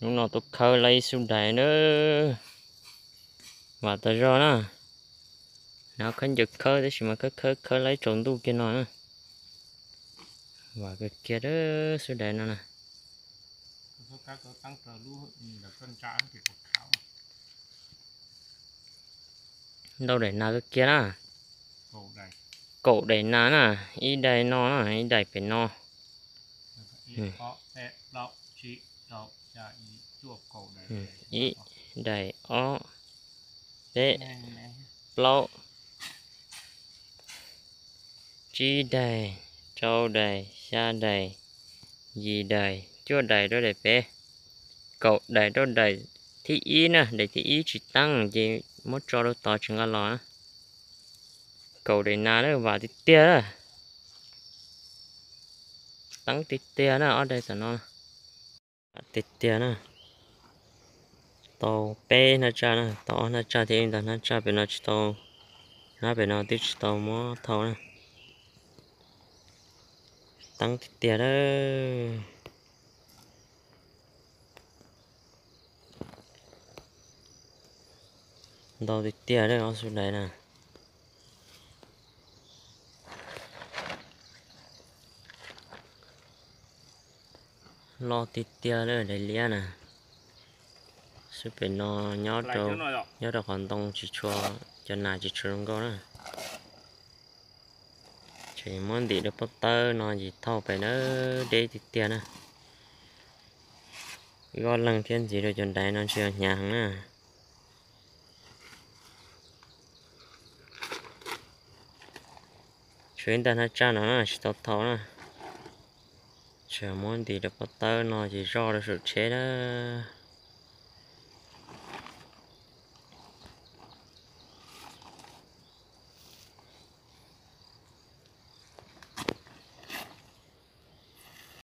Hnub no tuaj khawb laib ib xub dais na. Vam tas zog na. Hnav khaub ncaws khawb tab sis mas khawb khawb khawb laib tsaus ntuj kiag no na. Vam kawg kiag xub dais no na. Ntau daim nas kawg kiag na. Kaum daim nas na, ib daim no na, ib daim pem no. Ib daim, ob, peb, plaub, tsib daim, rau daim, xya daim, yim daim, cuaj daim rau daim pem, kaum daim rau daim thib ib na, daim thib ib tsis teeb ces muab tso rau tod tsis nqa los na. Kaum daim nas na, vam tiag tiag na. Teeb tiag tiag na, ob daim tom no. Vam tiag tiag na. Tau peb hnab tsaj na, tau ob hnab tsaj thiab ib ntag hnab tsaj pem no tsis tau, hnab pem no twb tsis tau muab thau na. Teeb tiag tiag na. Ntau tiag tiag na ob xub dais na. Loj tiag tiag na, daim liab na. Xub pem no nyob rau qhov ntoo tsis tshua, cov nas tsis tshua zoo nkauj na. Tseem muab ntim rau pob tawb no ces thauj pem na, deb tiag tiag na. Wb ob leeg thiab ntxiv rau cov dais no ntshe yog hnyav heev na. Tshuav ib ntag hnab tsaj no na tsis tau thau na. Tseem muab ntim rau pob tawb no ces zoj rau saum tsheb na.